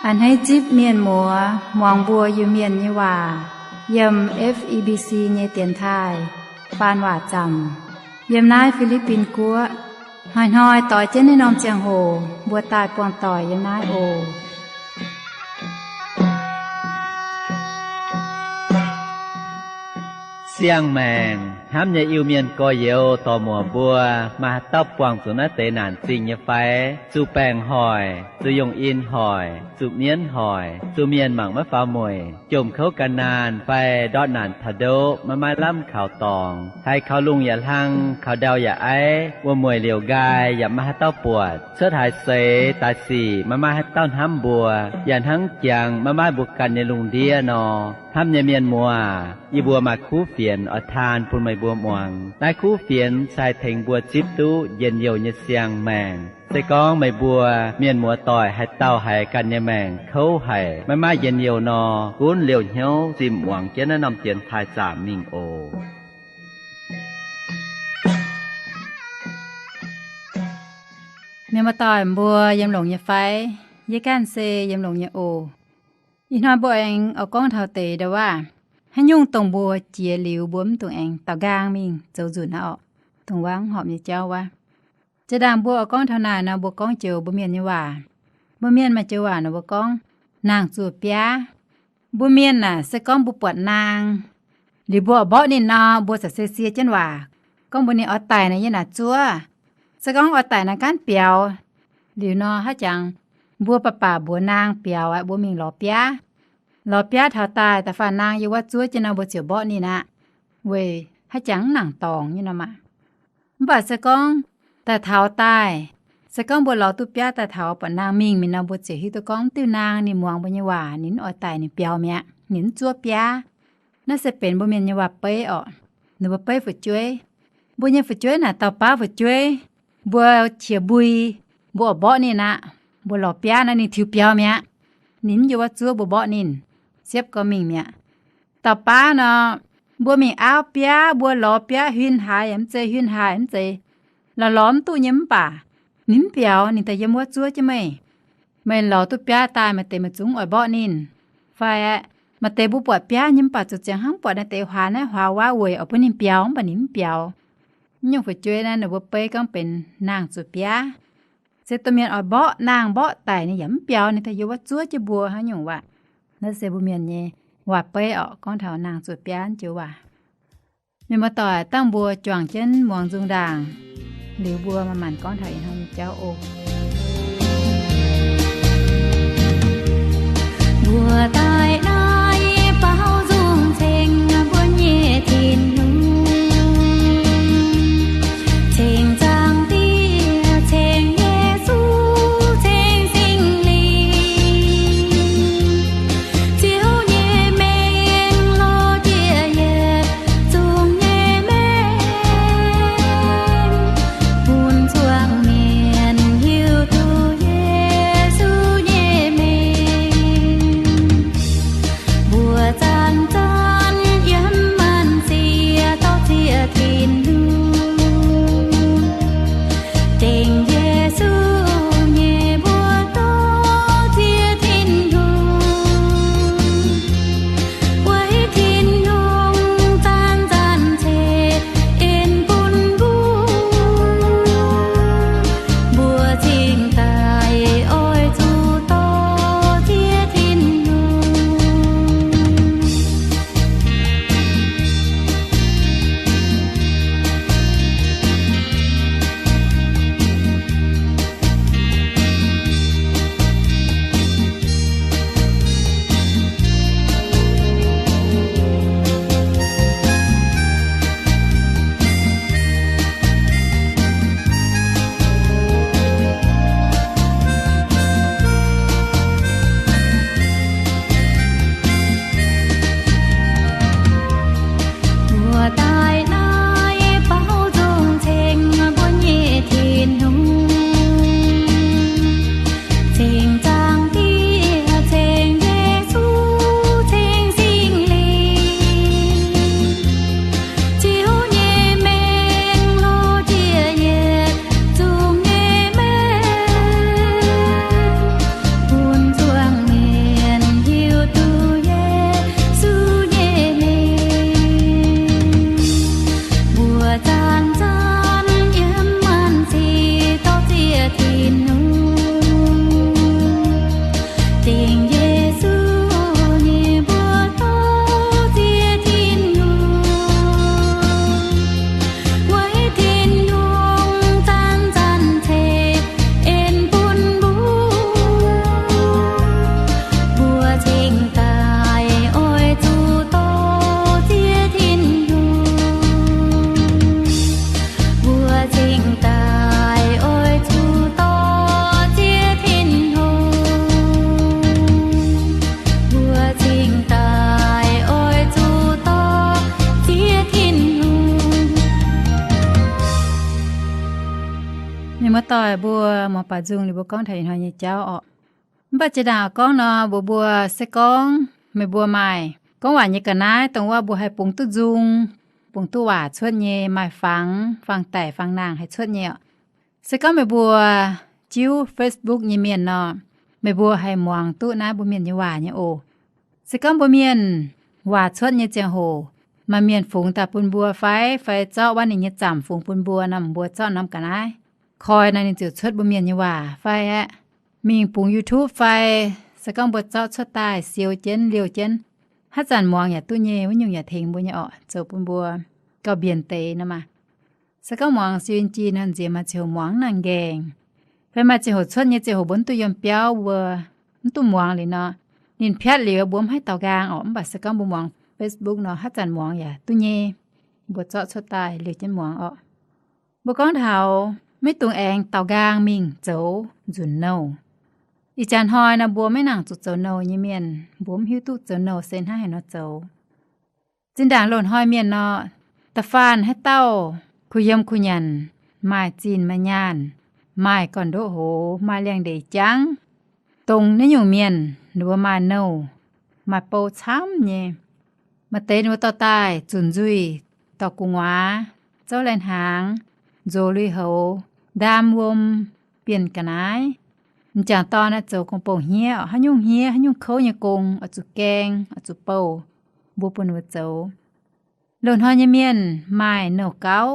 A'hneiv zipv mienh muoz muangx mbuo Iu-Mienh nyei waac yiem F E B C nyei dienx taaih faan waac zaamc yiem naaiv Fi^li^bin Guoqv. Hnoi-hnoi doix jienv naaiv norm ziangh hoc mbuo daaih buangh doic yiem naaiv oc. Siang-maengc hnamv nyei Iu-Mienh gorx-youz dorc-muoc mbuo, maaih haaix dauh buangh zuqc naaiv deix naanc zingh nyei fai? Zuqc baengc hoic, zuqc yungh in hoic, zuqc mienv hoic, zuqc mienh mangc maiv faaux mueic, jomc kouv gan naanh fai ndortv naanc taux ndoqv maiv maaih lamh kaux dorngx, haiz kaux lungh yaac hlang, kaux ndau yaac aiv, wuom-mueic liouc nqaai yaac maiv maaih haaix dauh buatc, cuotv haaix seix daaih sic maiv maaih haaix dauh hnamv mbuo, yaac hnangv jangx maiv maaih mbuo ganh nyei lungh ndiev nor. Hnamv nyei mienh muoz, yie mbuo maaih kuv fienx oix taan bun meih mbuo muangx. Naaiv kuv fienx se haih tengx mbuo zipv duqv njien-youh nyei siang-maengc. Se gorngv meih mbuo mienh muoz doic haaix dauh haiz ganh nyei maengc kouv haic, maiv maaih njien-youh nor, gunv liouh hnyouv zimh muangx jienv naaiv norm dienx taaih zaamc mingh oc. Mienh muoz doic mbuo yiem longx nyei fai? Yie ganh se yiem longx nyei oc. Ih hnoi mbuo aengx oix gorngv taux deix ndau-waav, haaix nyungc dongh mbuo jiex liuz mbuo mv dungx aengx daaux nqaang mingh zoux nzunc aqv orqc. Dongh waav horpc nyei jauv wuov. Jiex ndaangc mbuo oix gorngv taux naaic nor, mbuo gorngv joux mbuo mienh nyei waac. Mbuo mienh maaih joux waac nor mbuo gorngv, naang zuoqc biaav. Mbuo mienh aah, se gorngv mbuo buatc naang liuz mbuo oix mborqv ninh nor, mbuo caux se sie jienv waac gorngv mbuox ninh oix daic nor yiem naaic zuov. Se gorngv oix daic nor gaanv biaux. Liuz nor haaix jangx mbuo baac baac mbuox naang biaux aqv, mbuo mingh lorz biaav. Lorz biaav taux daaih, da'faanh naang yiem wuov zuov jienv nor, mbuo ziouc mborqv ninh aqv. Weic haaix jangx mv nangc dorngc nyei nor maah. Mv baac se gorngv daaih taux daaih, se gorngv mbuo lorz duqv biaav daaih taux buatc naang mingh mi'aqv nor, mbuo ziouc hiuv duqv gorngv diuh naang ninh muangx mbuo nyei waac, ninh mv oix daic, ninh biaux mi'aqv, ninh mv zuov biaav. Naaiv se benx mbuo mienh nyei waac-beiv orqc. Ninh mbuo beiv fu'jueiv. Mbuo nyei fu'jueiv naaic dauh baav fu'jueiv, mbuo qiex mbui, mbuo oix mborqv ninh aqv. Mbuo lorz biaav nor ninh tiux biaux mi'aqv. Ninh mv yiem wuov zuov, mbuo mborqv ninh, siepv gorx mingh mi'aqv. Dauh baav nor, mbuo mingh aapv biaav, mbuo lorz biaav huin haaix yaac mv zeiz, huin haaix mv zeiz, lorz lorz mv duqv nyei mv baac ninh mv biaux, ninh daaih yiem wuov zuov jienv meih. Meih lorz duqv biaav daaih, maaih deix meih zungv oix mborqv ninh. Fai aeqv, maaih deix mbuo buatc biaav nyei mv baac zuqc ziangh hnangv buatc naaiv deix huaax naaiv huaax wuov weic oix bun ninh biaux, mv baac ninh mv biaux. Naaiv nyungc fu'jueiv naaiv ninh mbuo beiv gorngv benx naang zuoqc biaav. Se domh mienh oix mborqv naang mborqv daic ninh yaac mv biaux, ninh daaih yiem wuov zuov jienv mbuo hnangv nyungc waac. Naaiv se mbuo mienh nyei waac-beiv orqc, gorngv taux naang zuoqc biaav joux waac. Mienh muoz-doic, dangh mbuo juangc jienv muangx nzung ndaangc, liuz mbuo manc-manc gorngv taux ih hnoi nyei jauv oc. Mbuo daaih naaiv baaux nzung ceng mbuo nyei Tin-Hungh, ceng Zaangc Diex, ceng Yesu, ceng Singx Lingh. Ziouv nyei mengh lorz jiex yietc zungv nyei mengh, bun zuangx mienh hiuv duqv Yesu nyei mengh. Doic mbuo muangx baaux nzung liuz mbuo gorngv taux ih hnoi nyei jauv orqc. Mv baac jiex ndaangc gorngv nor, mbuox mbuo se gorngv meih mbuo maaih gorngv waac nyei ga'naaiv, dongh wuov mbuo haih bungx duqv nzung, bungx duqv waac cuotv nyei, maaih fangx, fangx daic fangx nangh haih cuotv nyei orqc. Se gorngv meih mbuo jiuv Facebook nyei mienh nor, meih mbuo haih muangx duqv naaiv mbuo mienh nyei waac nyei oc. Se gorngv mbuo mienh waac cuotv nyei ziangh hoc, maaih mienh fungx daaih bun mbuo fai, fai zorqv wuov ninh nyei zaamc fungx bun mbuo nor, mbuo zorqv norm ga'naaiv koi nor, ninh ziouc cuotv mbuo mienh nyei waac fai aeqv, mingh bungx YouTube fai, se gorngv mbuo zorqv cuotv daaih siou jienv, liouh jienv, haaix zanc muangx yaac duqv nyei, wuov nyungc yaac tengx mbuo nyei orqc, zoux bun mbuo gauh mbienc deix nor maah. Se gorngv muangx siou jin nor, nziex maaih ziangh hoc muangx mv nangc nqaengc, fai maaih ziangh hoc cuotv nyei ziangh hoc mbuo mv duqv yiem biauv, mbuo mv duqv muangx liuz nor, ninh piatv liuz mbuo mv haih daaux nqaang orqc. Mv baac se gorngv mbuo muangx Facebook nor, haaix zanc muangx yaac duqv nyei. Mbuo zorqv cuotv daaih liouh jienv muangx orqc. Mbuo gorngv taux maiv dungx aengx daaux nqaang mingh zoux nzunc nouh. Ih jaax hnoi nor mbuo maiv nangc zuqc zoux nouh nyei mienh, mbuo mv hiuv duqv zoux nouh se hnangv haaix nor zoux. Zinh ndaangc loz-hnoi mienh nor, da'faanh haaix dauh kuh yiem kuh nyanc, maaih zinh maaih nyaanh, maaih gorn-ndoqv hoz, maaih liangx-ndeic jangv, dongh naaiv nyungc mienh ninh mbuo maaih nouh, maaih bou camv nyei. Maaih deix ninh mbuo dorh daaih zunc nzuih, dorh gu'nguaaz, zouv lai-hnaangx, nzox lui-houx, ndaam wuom, bienh ga'naaiv. M'jangc dorn naaiv zoux gong-bou hniev, haaix nyungc hniev, haaix nyungc kouv nyei gong oix zuqc gaeng, oix zuqc bouh, mbuo bun ninh mbuo zoux. Loz-hnoi nyei mienh maaih nouh gauv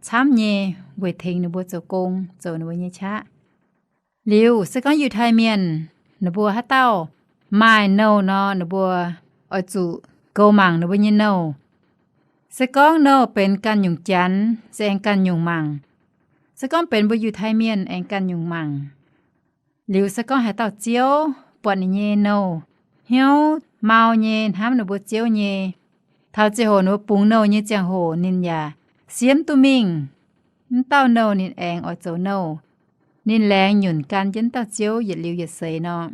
camv nyei weic tengx ninh mbuo zoux gong, zoux ninh mbuo nyei qaqv. Liuz se gorngv Yiutai Mienh, ninh mbuo haaix dauh maaih nouh nor, ninh mbuo oix zuqc goux mangc ninh mbuo nyei nouh. Se gorngv nouh benx ganh nyungc janx, se aengx ganh nyungc mangc. Se gorngv benx mbuo Yiutai Mienh, aengx ganh nyungc mangc. Liuz se gorngv haaix dauh ziouv buatc ninh nyei nouh hnyouv mau nyei, hnamv ninh mbuo ziouv nyei, taux ziangh hoc ninh mbuo bungx nouh nyei ziangh hoc ninh yaac siemv duqv mingh, mv dauh nouh ninh aengx oix zoux nouh, ninh laengz nyunc gan jienv dauh ziouv yietc liuz yietc seix nor,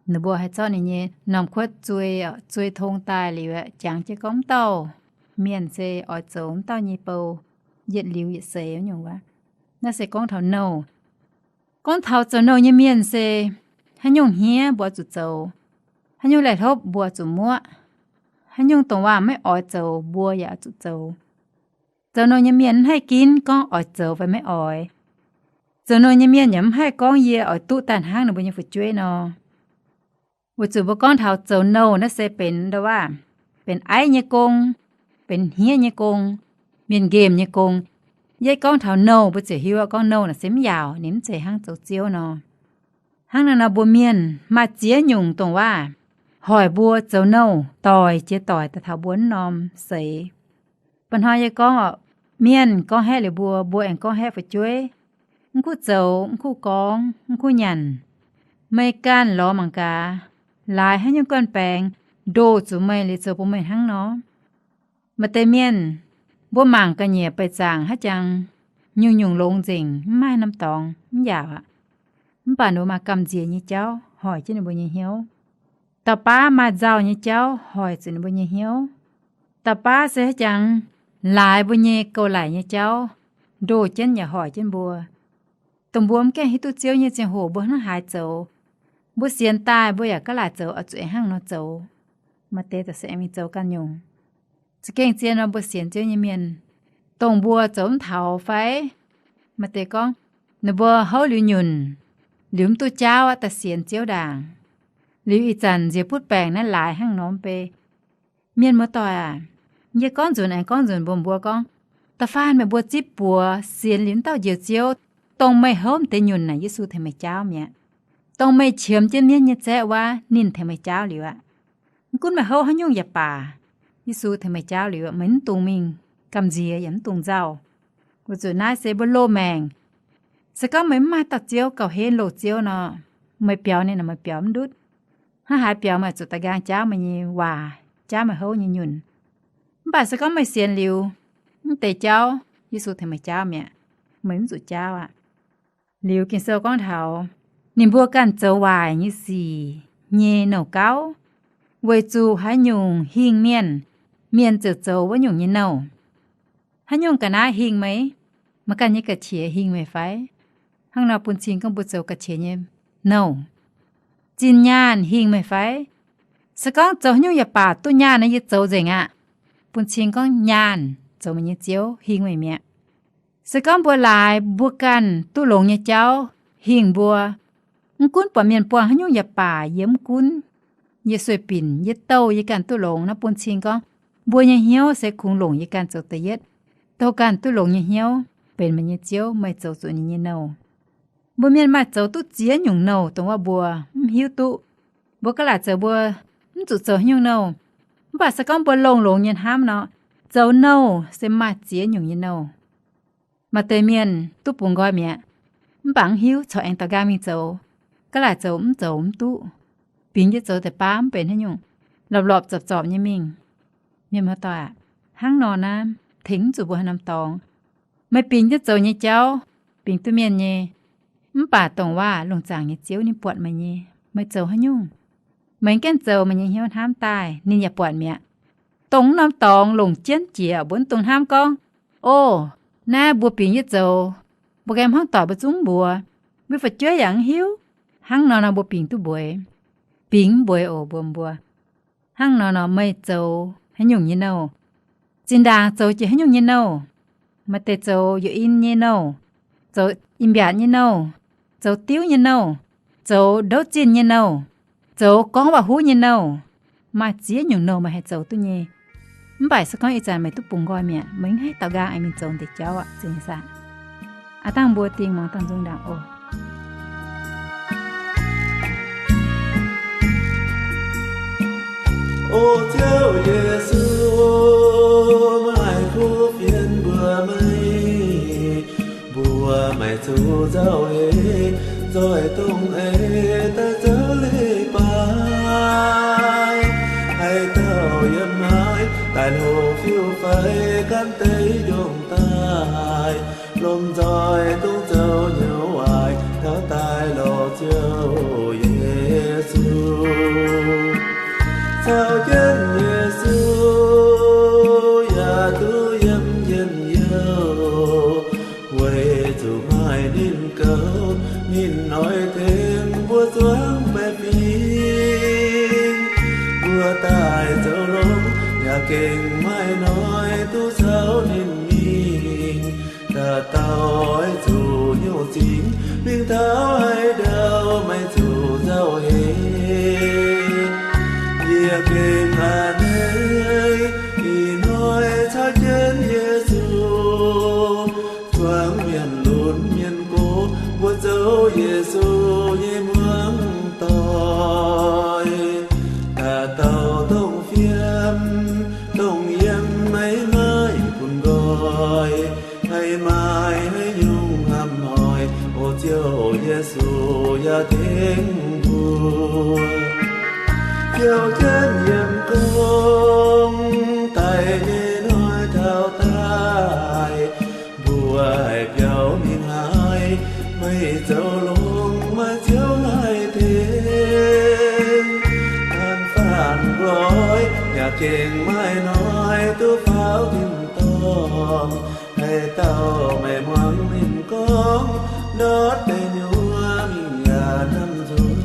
ninh mbuo haih zorqv ninh nyei norm kuotv zuei, zuei tong daaih liuz, jangx jienv gorngv mv dauh mienh se oix zoux mv dauh nyei bou yietc liuz yietc seix nyungc wuov. Naaiv se gorngv taux nouh. Gorngv taux zoux nouh nyei mienh se, haaix nyungc hniev mbuo zuqc zoux, haaix nyungc laih hlopv mbuo zuqc muoqv, haaix nyungc dongh waac maiv oix zoux mbuo yaac zuqc zoux. Zoux nouh nyei mienh mv haih ginv gorngv oix zoux fai maiv oix. Zoux nouh nyei mienh yaac mv haih gorngv yie oix duqv daaih hnangv ninh mbuo nyei fu'jueiv nor. Weic zuqc mbuo gorngv taux zoux nouh naaiv se benx ndau waac, benx aiv nyei gong, benx hniev nyei gong, mienh nqemh nyei gong. Yie gorngv taux nouh mbuo ziouc hiuv gorngv nouh naaic se mv yaauc, ninh mv zeiz hnangv zoux ziouv nor. Hnangv naaiv nor mbuo mienh maaih ziex nyungc dongh waac hoic mbuo zoux nouh doic jiex doic daaih taux mbuo wuov norm seix. Ba'hnoi yie gorngv oc, mienh gorngv haeqv liuz mbuo, mbuo aengx gorngv haeqv fu'jueiv. Mv kuv zoux, mv kuv gorngv, mv kuv nyanc. Meih ganh lorz mangc gaax, laaix haaix nyungc gorn-baengx ndoh zuqc meih liuz zoux bun meih hnangv nor. Maaih deix mienh, mbuo mangc ga'nyiec beih zaangc haaix jangx, nyungc-nyungc longx nzengc, mv maaih norm dorngx, mv yaauc aqv. Mv baac ninh mbuo maaih gamh nziex nyei jauv hoic jienv ninh mbuo nyei hnyouv. Dauh baav maaih nzauh nyei jauv hoic zuqc ninh mbuo nyei hnyouv. Dauh baav se haaix jangx laaix mbuo nyei gouv-laic nyei jauv ndoh jienv yaac hoic jienv mbuo. Dongh mbuo mv gaengh hiuv duqv Ziouv nyei ziangh hoc mbuo hnangv haaix zoux. Mbuo sienx daaih mbuo yaac gaav laaic zoux oix zuqc aengx hnangv nor zoux. Maaih deix daaih se aengx mingh zoux ganh nyungc. Za'gengh zien nor mbuo sienx Ziouv nyei mienh, dongh mbuo zoux mv taux fai? Maaih deix gorngv, ninh mbuo houv liuz nyunc, liuz mv duqv jaauv aqv, daaih sienx Ziouv ndaangc. Liuz ih zanc nziex butv baengc naaiv laaix hnangv nor mv bei. Mienh muoz-doic aac, yie gorngv nzunc aengx gorngv nzunc mbuox mbuo gorngv, da'faanh meih mbuo zipv buoz sienx liuz mv dauh Njoux Ziouv, dongh meih houv deix nyunc naaic Yesu tengx meih jaauv mi'aqv. Dongh meih qiemx jienv mienv nyei zaeqv wuov, ninh tengx meih jaauv liuz aqv. Mv gunv meih houv haaix nyungc yaac baac, Yesu tengx meih jaauv liuz, meih mv dungx mingh gamh nziex yaac mv dungx nzauh. Weic zuqc naaiv se mbuo loz-maengc. Se gorngv meih mv maaih dauh Ziouv gauh henv loz-ziouv nor, meih biaux ninh naaic meih biaux mv ndutv. Hnangv haaix biaux meih zuqc daaih nqaang jaauv meih nyei waac, jaauv meih houv nyei nyunc. Mv baac se gorngv meih sienx liuz mv deix jaauv, Yesu tengx meih jaauv mi'aqv, meih mv zuqc jaauv aqv. Liuz Ging-Sou gorngv taux ninh mbuo ganh zoux waaic nyei sic nyei nouh gauv, weic zuqc haaix nyungc hingh mienh, mienh ziouc zoux wuov nyungc nyei nouh. Haaix nyungc ga'naaiv hingh meih? Meih ganh nyei ga'qiex hingh meih fai? Hnangv nor bun cing gorngv mbuo zoux ga'qiex nyei nouh. Zinh nyaanh hingh meih fai? Se gorngv zoux haaix nyungc yaac baac duqv nyaanh nor yie zoux nzengc aqv. Bun cing gorngv nyaanh zoux meih nyei ziouv hingh meih mi'aqv. Se gorngv mbuo laaix mbuo ganh duqv longx nyei jauv hingh mbuo, mv gunv buatc mienh buangh haaix nyungc yaac baac yie mv gunv. Yie sueih binc, yie douh yie ganh duqv longx nor bun cing gorngv mbuo nyei hnyouv se kungx longc yie ganh zoux da'yietv, douh ganh duqv longx nyei hnyouv benx meih nyei ziouv, meih zoux zuqc ninh nyei nouh. Mbuo mienh maaih zoux duqv ziex nyungc nouh dongh wuov mbuo mv hiuv duqv. Mbuo ga'laaic zoux mbuo mv zuqc zoux haaix nyungc nouh. Mv baac se gorngv mbuo longx-longx nyei hnamv nor, zoux nouh se maaih ziex nyungc nyei nouh. Maaih deix mienh duqv bungx nqoi mi'aqv, mv baac mv hiuv corc aengx daux nqaang mingh zoux. Ga'laaic zoux mv zoux mv duqv, bingx jienv zoux deix baav mv benx haaix nyungc, lopc-lopc zorpc-zorpc nyei mingh. Mienh muoz-doic aac, hnangv nor naaiv tengx mv zuqc mbuo haaix norm dorngx. Meih bingx jienv zoux nyei jauv, bingx duqv mienh nyei, mv baac dongh waac lungh zaangc nyei Ziouv ninh buatc meih nyei. Meih zoux haaix nyungc, meih gaengh zoux meih nyei hnyouv hnamv daaih, ninh yaac buatc mi'aqv. Dongh wuov norm dorngx longc jienv jiex, mbuo mv dungx hnamv gorngv, o, naaiv mbuo bingx jienv zoux, mbuo ganh hmuangv doic mbuo zungv mbuox, mbuo fu'jueiv yaac mv hiuv. Hnangv nor nor mbuo bingx duqv mbueix, bingx mv mbueix oc mbuo mbuo. Hnangv nor nor meih zoux haaix nyungc nyei nouh, zinh ndaangc zoux jiex haaix nyungc nyei nouh, maaih deix zoux youc in nyei nouh, zoux in-mbiaatc nyei nouh, zoux diuv nyei nouh, zoux ndouv zinh nyei nouh, zoux gorngv waac-huv nyei nouh, maaih ziex nyungc nouh meih haih zoux duqv nyei. Mv baac se gorngv ih zanc meih duqv bungx nqoi mi'aqv, meih mv haih daux nqaang aengx mingh zoux deix jauv aqv, zinh ih zanc. Aav dangh mbuo dingh muangx dangh nzung ndaangc oc. O Ziouv Yesu, maaih kuv fienx mbuox meih, mbuox meih zuqc nzauh heix, nzoih dongh eix daaih zoux leiz-baaix. Haaix dauh yiem naaiv daaih hlo fiuv fai gan deix njongh daaih, lomh nzoih dongh zoux hnyouv waaic taux daaih lorz Ziouv Yesu. Caux jienv Yesu yaac duqv yiem njien-youh, weic zuqc maaih ninh goux, ninh oix tengx mbuo zuangx baeqc fingx. Mbuo daaih zoux longx yaac gengh maaih hnoi duqv caux ninh mingh. Dauh dauh oix zuqc nyungc zingx mingh taux haaix ndau, maiv zuqc nzauh heix. Yie gengh a'hneiv ih hnoi caux jienv Yesu zuangx mienh lunx mienh gox, mbuo zoux Yesu nyei muangx doic. Dauh dauh dongh fiem dongh yiem maiv maaih bun nqoi, haih maaih haaix nyungc hnamv hnoi, o Ziouv Yesu yaac tengx mbuo. Biaux jienv yiem gorngv daic nyei hnoi taux daaih, mbuo haih biaux mingh haaix, meih zoux longx maaih Ziouv haih tengx. An faanh nqoi yaac gengh maaih hnoi duqv faaux tin-dorngh. Haaix dauh meih muangx ninh gorngv, ndortv deix nyuoz mingh yaac hnamv nzuonx.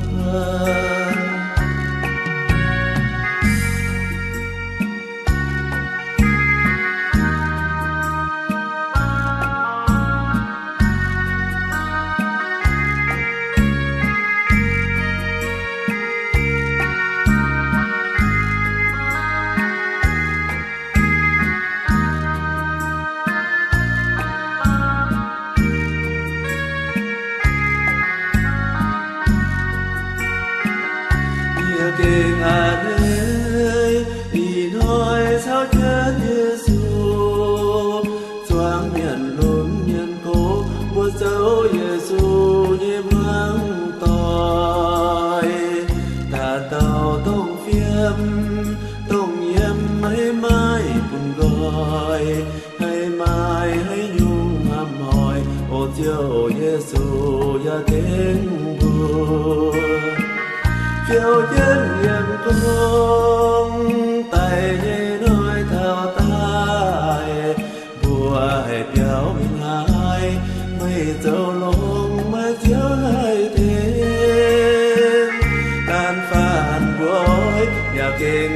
Yie gengh a'hneiv ih hnoi caux jienv Yesu zuangx mienh lunx mienh gox, mbuo zoux Yesu nyei muangx doic. Dauh dauh dongh fiem dongh yiem maiv maaih bun nqoi, haih maaih haaix nyungc hnamv hnoi, o Ziouv Yesu yaac tengx mbuo. Biaux jienv yiem gorngv daic nyei hnoi taux daaih, mbuo haih biaux mingh haaix, meih zoux longx maaih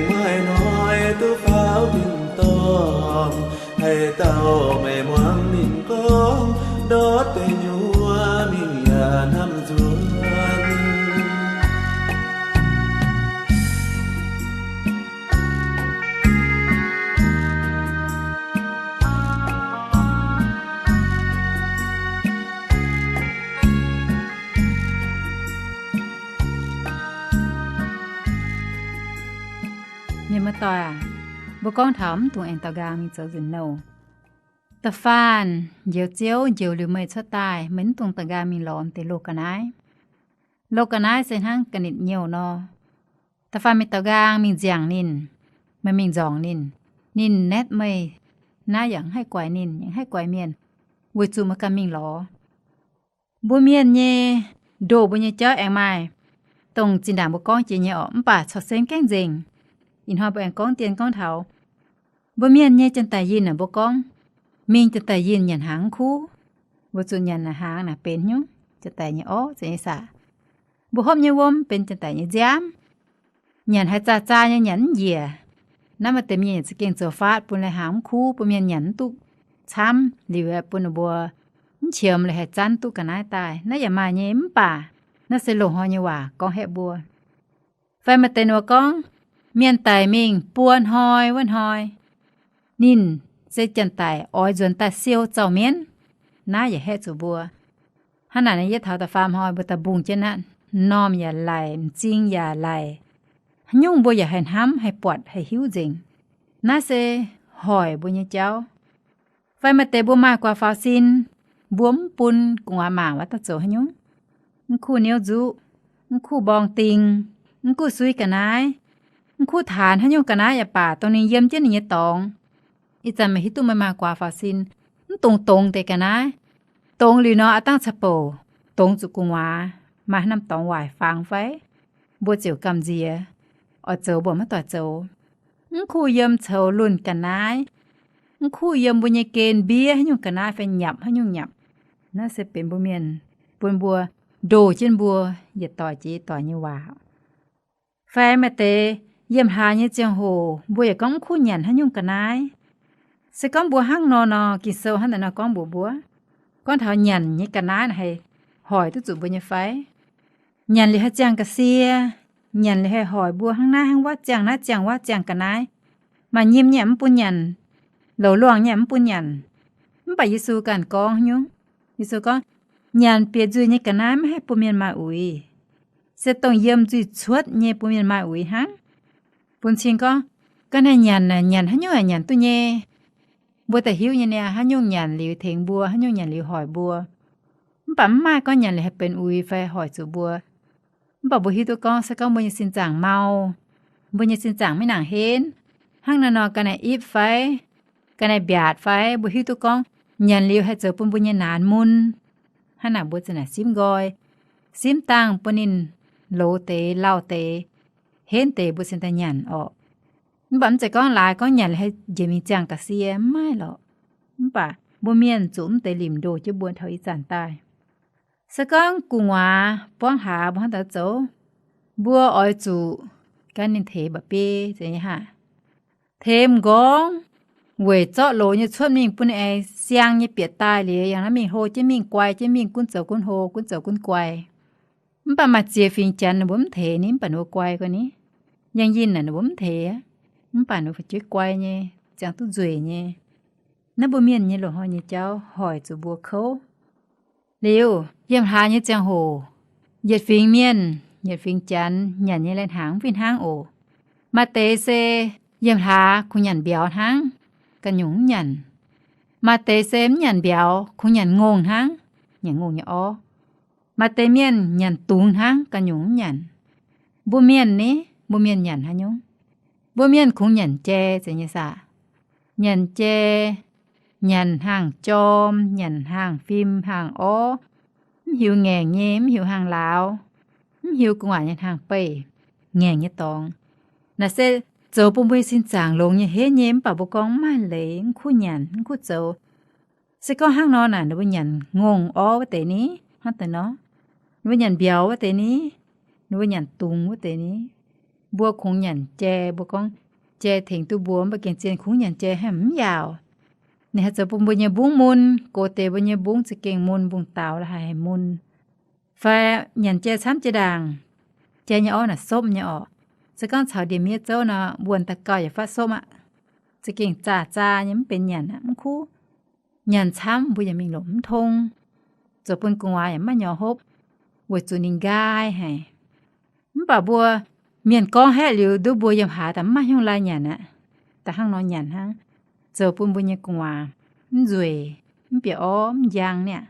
Maaih hnoi duqv faaux tin-dorngh, haaix dauh meih muangx ninh gorngv, ndortv deic nyuoqc mingh yaac hnamv nzuonx. Mienh muoz-doic aac, mbuo gorngv taux mv dungx aengx daux nqaang mingh zoux nzunc nouh. Da'faanh njoux Ziouv njoux liuz meih cuotv daaih, meih mv dungx daux nqaang mingh lorz deix loz ga'naaiv. Loz ga'naaiv se hnangv ga'nitv nyouh nor. Da'faanh meih daux nqaang mingh nziangc ninh, meih mingh nzorngc ninh, ninh naetv meih, naaiv yaac mv haih guaix ninh, yaac mv haih guaix mienh, weic zuqc meih ganh mingh lorz. Mbuo mienh nyei ndoh, mbuo nyei jauv aengx maaih dongh zinh ndaangc mbuo gorngv jiex nyei orqc, mv baac corc se mv gaengh nzengc. Ih hnoi mbuo aengx gorngv dien gorngv taux mbuo mienh nyei janx-daic yinh naaic, mbuo gorngv mingh janx-daic yinh nyanc hnaangx mv kuv, weic zuqc nyanc hnaangx naaic benx nyungc janx-daic nyei orv, zeiz nyei saah? Mbuo hopv nyei wuom benx janx-daic nyei nziaamv. Nyanc haaix zaah zaah nyei nyanc mv njiec. Naaiv maaih deix mienh za'gengh zoux faatv bun lai-hnaangx mv kuv, bun mienh nyanc mv duqv camv liuz, bun ninh mbuo mv qiemx liuz haih zanv duqv ga'naaiv daaih. Naaiv yaac maaih nyei, mv baac naaiv se loz-hnoi nyei waac gorngv haeqv mbuo. Fai maaih deix ninh mbuo gorngv, mienh daic mingh buo hnoi wuov hnoi, ninh se janx-daic oix nzuonx daaih siou zaux mienv. Naaiv yaac haeqv zuqc mbuo. Hnangv naaic, yie taux da'faam hnoi mbuo daaih mbungh jienv aqv, m'normh yaac laic, m'zing yaac laic. Haaix nyungc mbuo yaac haih hnamv, haih buatc, haih hiuv nzengc. Naaiv se hoic mbuo nyei jauv. Fai maaih deix mbuo maaih guaax faaux sin, mbuo mv bun gu'nguaaz mangc waac daaih zoux haaix nyungc. Mv kuv niouv nzuqv, mv kuv mborng ding, mv kuv suiv ga'naaiv, mv kuv taanx haaix nyungc ga'naaiv yaac baac, dongh ninh yiem jienv ninh nyei dorngx. Ih zanc meih hiuv duqv meih maaih guaax faaux sin, mv dungx dongz deix ga'naaiv. Dongz liuz nor, aav dangh ca'bouc dongz zuqc gu'nguaaz, maaih haaix norm dorngx waaic fangx fai, mbuo ziouc gamh nziex, oix zoux mbuo maiv doic zoux. Mv kuv yiem coux lunh ga'naaiv, mv kuv yiem mbuo nyei gen mbiev haaix nyungc ga'naaiv fai nyapc haaix nyungc nyapc. Naaiv se benx mbuo mienh, bun mbuo ndoh jienv mbuo yietc doic jiex yietc doic nyei waac. Fai maaih deix yiem hlaax nyei ziangh hoc mbuo yaac gorngv mv kuv nyanc haaix nyungc ga'naaiv. Se gorngv mbuo hnangv nor nor, Ging-Sou hnangv naaiv nor gorngv mbuox mbuo, gorngv taux nyanc nyei ga'naaiv naaic haih hoic duqv zuqc mbuo nyei fai? Nyanc liuz haih ziangh ga'sie, nyanc liuz haih hoic mbuo hnangv naaiv hnangv wuov, ziangh naaiv ziangh wuov, ziangh ga'naaiv. Maaih nyim nyei mv bun nyanc, louc luangh nyei mv bun nyanc. Mv baac Yesu ganh gorngv haaix nyungc? Yesu gorngv, nyanc bieqc nzuih nyei ga'naaiv maiv haih bun mienh maaih uix. Se dongh yiem nzuih cuotv nyei bun mienh maaih uix hnangv. Bun cing gorngv, ga'naaiv nyanc, nyanc haaix nyungc yaac nyanc duqv nyei. Mbuo daaih hiuv nyei niaa, haaix nyungc nyanc liuz tengx mbuo, haaix nyungc nyanc liuz hoic mbuo. Mv baac mv maaih gorngv nyanc liuz haih benx uix fai hoic zuqc mbuo. Mv baac mbuo hiuv duqv gorngv se gorngv mbuo nyei sin zaangc mau, mbuo nyei sin zaangc maiv nangc henv, hnangv naaiv nor ga'naaiv ipv fai, ga'naaiv mbiaatc fai, mbuo hiuv duqv gorngv nyanc liuz haih zoux bun mbuo nyei naanx mun. Hnangv naaic mbuo ziouc naaic simv nqoi, simv dangh bun ninh loz deix, lauh deix, henv deix mbuo cingx daaih nyanc orqc. Mv baac mv zeiz gorngv laaix gorngv nyanc liuz haih njiec mingh ziangh ga'sie, mv maaih lorqc. Mv baac mbuo mienh zuqc mv deix limc ndoh jienv mbuo taux ih zanc daaih. Se gorngv gu'nguaaz buangv hlaax mbuo hnangv daaih zoux, mbuo oix zuqc gan ninh teix mba'biei zeiz nyei haah. Teix m'nqorngv weic zorqv loz nyei cuotv mingh bun ninh aengx siang nyei bieqc daaih liuz, yangh naaiv mingh hlo jienv mingh, guai jienv mingh, gunv zoux gunv hlo, gunv zoux gunv guai. Mv baac maaih ziex fingx Janx ninh mbuo mv teix ni, mv baac ninh mbuo guai gau ni. Yangh Yinh naaic ninh mbuo mv teix, mv baac ninh mbuo fu'jueiv guai nyei, ziangh duqv nzueic nyei. Naaiv mbuo mienh nyei loz-hnoi nyei jauv hoic zuqc mbuo kouv. Liuz, yiem hlaax nyei ziangh hoc, yietc fingx mienh, yietc fingx Janx nyanc nyei lai-hnaangx mv fih hnangv oc. Maaih deix se yiem hlaax kungx nyanc mbiauz hnangv, ganh nyungc mv nyanc. Maaih deix se mv nyanc mbiauz, kungx nyanc ngongh hnangv, nyanc ngongh nyei orv. Maaih deix mienh nyanc dungz hnangv, ganh nyungc mv nyanc. Mbuo mienh ni, mbuo mienh nyanc haaix nyungc? Mbuo mienh kungx nyanc jai zeiz nyei saah? Nyanc jai, nyanc hnaangx jorm, nyanc hnaangx fim, hnaangx orv, mv hiuv ngaengc nyei, mv hiuv hnaangx lauz, mv hiuv gu'nguaaic nyei hnaangx beih, ngaengc nyei dorngx. Naaiv se zoux bun mbuo nyei sin zaangc longx nyei henv nyei, mv baac mbuo gorngv mv maaih leiz, mv kuv nyanc, mv kuv zoux. Se gorngv hnangv nor naaic, ninh mbuo nyanc ngongh orv wuov deix ni, hnangv deix nor, ninh mbuo nyanc mbiauz wuov deix ni, ninh mbuo nyanc dungz wuov deix ni, Mbuo kungx nyanc jai, mbuo gorngv jai tengx duqv mbuo, mv baac gengh zien kungx nyanc jai hnangv mv yaauc. Ninh haih zoux bun mbuo nyei mbungv mun, gox deix mbuo nyei mbungv za'gengh mun, mbungv-daaux la'haic mun. Fai nyanc jai camv jiex ndaangc, jai nyei orv naaic sopv nyei orqc. Se gorngv caux ndie-miev zouv nor, wuonh daaih gauh yaac fatv sopv aqv. Za'gengh zaah zaa nyei, mv benx nyanc aqv, mv kuv. Nyanc camv mbuo yaac mingh longc mv tong, zoux bun gu'nguaaz yaac maiv nyorx hopv, weic zuqc ninh nqaai haic. Mv baac mbuo mienh gorngv haeqv liuz nduov mbuo yiem haaix daaih mv maaih hnyouv lai nyanc aqv. Da'hnangv nor nyanc hnangv, zoux bun mbuo nyei gu'nguaaz mv nzueic, mv bieqc orv, mv njang niaa.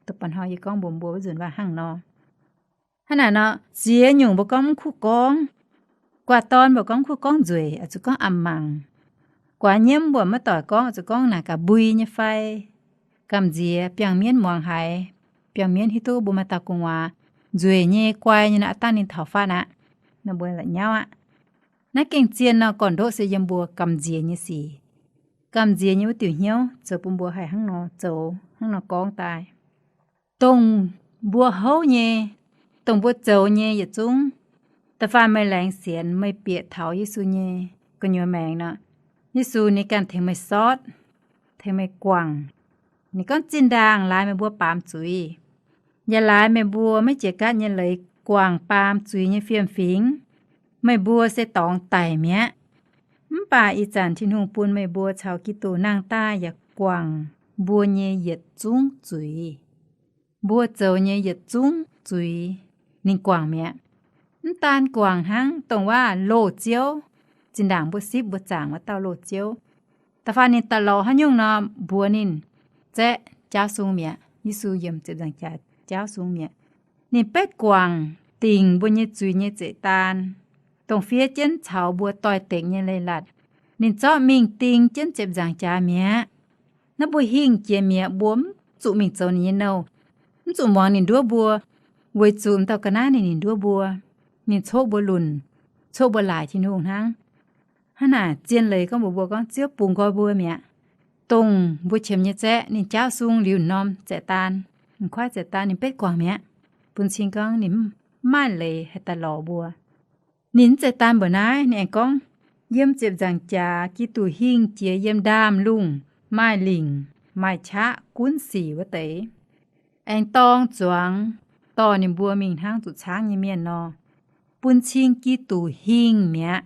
Da'baaih hnoi yie gorngv mbuox mbuo wuov nzunc waac hnangv nor. Hnangv naaic nor, ziex nyungc mbuo gorngv mv kuv gorngv. Guaax dorn mbuo gorngv mv kuv gorngv nzueic, oix zuqc gorngv a'mangc. Guaax nyiemv mbuo maiv doic gorngv, oix zuqc gorngv naaic ga'mbui nyei fai gamh nziex, biangh mienv muangx haiz, biangh mienv hiuv duqv mbuo maaih dauh gu'nguaaz nzueic nyei, guai nyei nor, aav dangh ninh taux fatv aqv, nor mbuo la'nyauv aqv. Naaiv gengh zien nor, gorn-ndoqv se yiem mbuo gamh nziex nyei sic. Gamh nziex nyei wuov diuc hnyouv zoux bun mbuo haih hnangv nor zoux, hnangv nor gorngv daaih. Dongh mbuo houv nyei, dongh mbuo zoux nyei yietc zungv, da'faanh meih laengz sienx, meih bieqc taux Yesu nyei gu'nyuoz maengc nor, Yesu ninh ganh tengx meih sortv, tengx meih guangc. Ninh gorngv zinh ndaangc laaix meih mbuo baamz zuiz, yaac laaix meih mbuo maiv jiex gaatv nyei leiz guangc baamz zuiz nyei fiem-fingx, meih mbuo se dorngx daic mi'aqv. Mv baac ih zanc Tin-Hungh bun meih mbuo caux Giduc nangh daaih yaac guangc mbuo nyei yietc zungv zuiz. Mbuo zoux nyei yietc zungv zuiz ninh guangc mi'aqv. Mv daan guangc hnangv, dongh waac loz-ziouv, zinh ndaangc mbuo sipv mbuo zaangc wuov dauh loz-ziouv, da'faanh ninh daaih lorz haaix nyungc nor, mbuox ninh zaeqv jaauv sung mi'aqv. Yesu yiem ziepc nzaangc jaax jaauv sung mi'aqv. Ninh betv guangc dingc mbuo nyei zuiz nyei zeqc daan, dongh fiev jienv caux mbuo doix-dekc nyei leiz-latc. Ninh zorqv mingh ding jienv ziepc nzaangc jaax mi'aqv. Naaiv mbuo hingh jiex mi'aqv, mbuo mv zuqc mingh zoux ninh nyei nouh, mv zuqc muangx ninh nduov mbuo, weic zuqc m'dauh ga'naaiv ninh, ninh nduov mbuo, ninh coqv mbuo lunc, coqv mbuo laaic Tin-Hungh hnangv. Hnangv naaic zien leiz gorngv mbuox mbuo gorngv Ziouv bungx nqoi mbuo mi'aqv. Dongh mbuo qiemx nyei zaeqv ninh jaauv sung liuz norm zeqc daan, m'kuaaiv zeqc daan ninh betv guangc mi'aqv, bun cing gorngv ninh mv maaih leiz haih daaih lorz mbuo. Ninh mv zeqc daan mbuoqc naaiv, ninh aengx gorngv, yiem ziepc nzaangc jaax Giduc hingh jiex yiem ndaamv-lungh maaih lingc maaih qaqv gunv sic wuov deix, aengx dorng zuangx dorh ninh mbuo mingh hnangv zuqc caangv nyei mienh nor, bun cing Giduc hingh mi'aqv.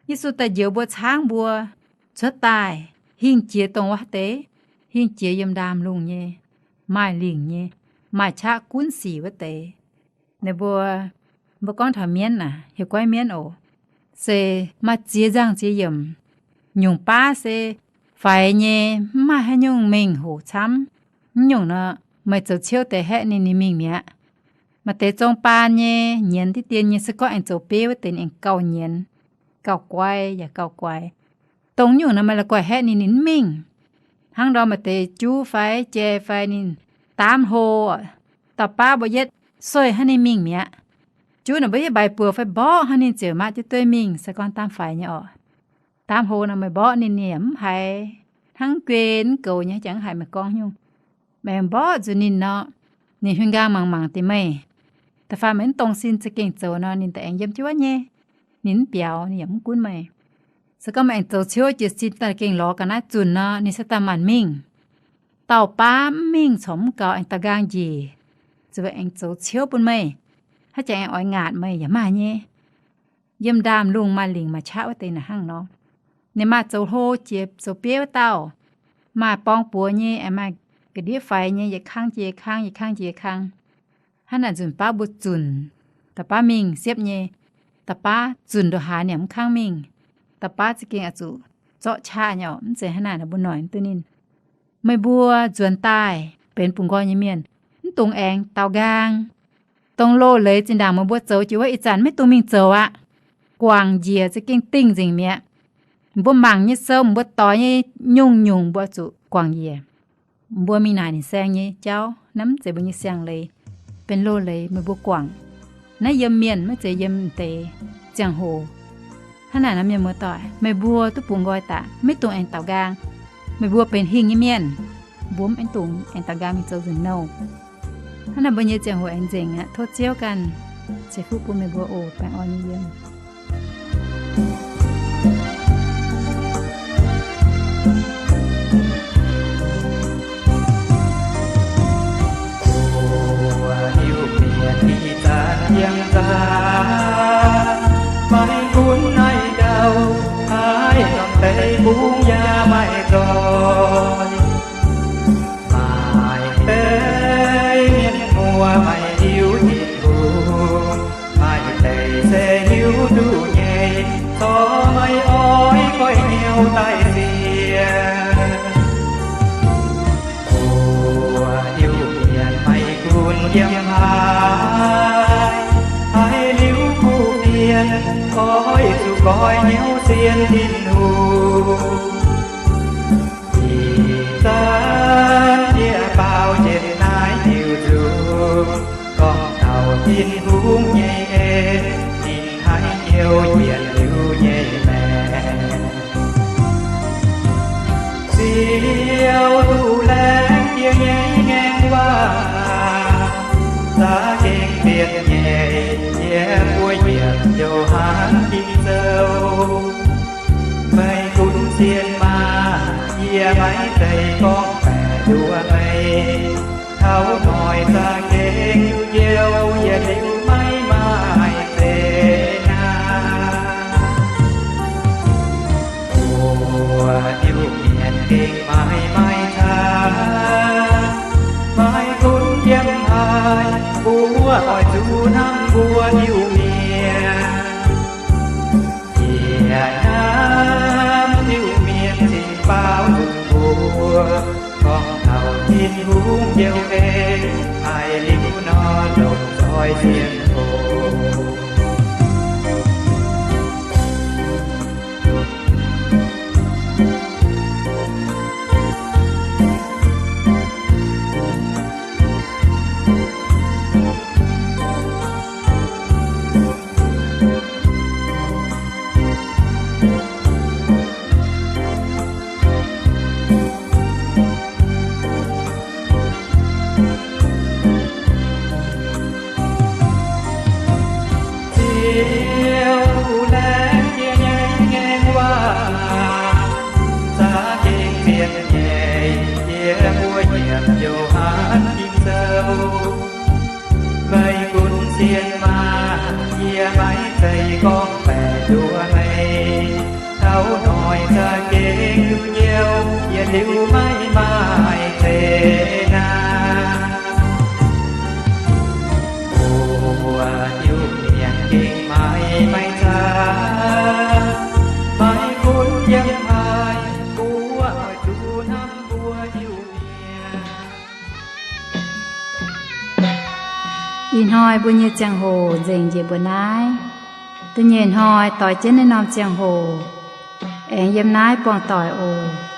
Yesu daaih njoux mbuo caangv mbuo cuotv daaih, hingh jiex dongh wuov deix, hingh jiex yiem ndaamv-lungh nyei, maaih lingc nyei, maaih qaqv gunv sic wuov deix. Ninh mbuo, mbuo gorngv taux mienv aac, hiuv goiv mienv oc, se maaih ziex nzangh ziex yiemc. Nyungc baav se faix nyei, mv maaih haaix nyungc mengh hoc camv. Mv nyungc nor, meih zoux ciouv deix haeqv ninh, ninh mingh mi'aqv. Maaih deix zong baan nyei, nyienz diqv dien nyei, se gorngv aengx zoux bieiv wuov deix ninh aengx gauh nyienz, gauh guai yaac gauh guaix. Dongh nyungc nor meih la'guaih haeqv ninh, ninh mv mingh. Hnangv ndorm maaih deix juv fai jai fai ninh daamv hlo, dauh baav mbuo yietv sueih hnangv ninh mingh mi'aqv. Juv naaic mbuo yietv mbaix buoz fai mborqv hnangv ninh ziouc maaih jienv dueiv mingh, se gorngv daamv faix nyei oc. Daamv hlo nor meih mborqv ninh, ninh yaac mv haiz, hnangv guei mv goux nyei, jangx mv haiz meih gorngv nyungc. Meih mborqv nzuqc ninh nor, ninh huin nqaang mangc mangc deix meih. Da'faanh meih mv dongh sin za'gengh zoux nor, ninh daaih aengx yiem jienv wuov nyei. Ninh mv biaux, ninh yaac mv gunv meih. Se gorngv meih aengx zoux ciouv jiez sin daaih gengh lorz ga'naaiv zunc nor, ninh se daaih maanc mingh. Dauh baav mv mingh corc mv gaux, aengx daux nqaang njiec, ziouc aengx zoux ciouv bun meih, haaix jangx aengx oix ngaatc meih yaac maaih nyei. Yiem ndaamv-lungh maaih lingc maaih qaqv wuov deix naaic hnangv nor. Ninh maaih zoux hlo jiex zoux bieiv wuov dauh, maaih borng buoz nyei, aengx maaih ga'ndiev faix nyei, yietc kangv jiex yietc kangv, yietc kangv jiex yietc kangv. Hnangv naaic nzunc baav mbuo zunc, da'baav mingh siepv nyei, da'baav zunc ndongc haaix ninh mv kangv mingh, da'baav za'gengh oix zuqc zorqv qaqv nyei oc. Mv zeiz hnangv naaic nor mbuo noic mv duqv ninh. Meih mbuo nzuonx daaih benx bungx nqoi nyei mienh, mv dungx aengx daaux nqaang. Dongh loz-leiz zinh ndaangc meih mbuo zoux jiex wuov, ih zanc maiv dungx mingh zoux aqv. Guangc njiec za'gengh dingh nzengc mi'aqv. Mbuo mangc nyei sou, mbuo doix nyei nyungc-nyungc mbuo zuqc guangc njiec. Mbuo mingh naaic ninh saeng nyei jauv, naaiv mv zeiz mbuo nyei siang-leiz, benx loz-leiz meih mbuo guangc. Naaiv yiem mienh, maiv zeiz yiem deix ziangh hoc. Hnangv naaic nor, mienh muoz-doic, meih mbuo duqv bungx nqoi daaih, maiv dungx aengx daaux nqaang. Meih mbuo benx hingh nyei mienh, mbuo mv dungx aengx daaux nqaang mingh zoux nzunc nouh. Hnangv naaic mbuo nyei ziangh hoc aengx nzengc aqv. Tov Ziouv ganh ceix fuqv bun meih mbuo oc. Baengh orn nyei yiem. Mbuo Iu-Mienh ih zanc yiem nzangc, maiv gunv naaiv ndau, haaix norm deic-bung yaac maiv zoih. Maaih deix mienh muoz maiv hiuv Tin-Hungh, maaih deix se hiuv duqv nyei, corc maiv oix goiv hnyouv daaih sienx. Mbuo Iu-Mienh maiv gunv yiem haaix, haiz liuz kuv mienh oix zuqc goiv hnyouv sienx Tin-Hungh. Ih zanc yie baaux njiec naaiv diuc nzunc, gorngv taux Tin-Hungh nyei en, ninh haiz hnyouv yietc liuz nyei maengc. Ziouv duqv laengz jiex nyei ngaengc waac, za'gengh bieqc nyei, yie mbuo yietc Yo^han Ging-Sou. Meih gunv sienx maah! Yie maiv zeiz gorngv baeqc nduov meih. Taux hnoi za'gengh njiec njoux, yietc liuz maiv maaih zeqc naanc. Mbuo Iu-Mienh gengh maaih maaih caax, maiv gunv yiem haaix, mbuo oix zuqc hnamv mbuo Iu-Mienh. Yie hnamv Iu-Mienh cingx baaux nzunc mbuo, gorngv taux Tin-Hungh njoux en, haiz liuz nor longc zoih sienx oc. Ziouv laengz jiex nyei ngaengc waac, za'gengh bieqc nyei, yie mbuo yietc Yo^han Ging-Sou. Meih gunv sienx maah! Yie maiv zeiz gorngv baeqc nduov meih. Taux hnoi za'gengh njiec njoux, yietc liuz maiv maaih zeqc naanc. Mbuo Iu-Mienh gengh maaih maaih caax, maiv gunv yiem haaix, mbuo oix zuqc hnamv mbuo Iu-Mienh. Ih hnoi mbuo nyei ziangh hoc nzengc njiec mbuo naaiv. Da'nyeic hnoi doix jienv naaiv norm ziangh hoc aengx yiem naaiv buangh doic oc.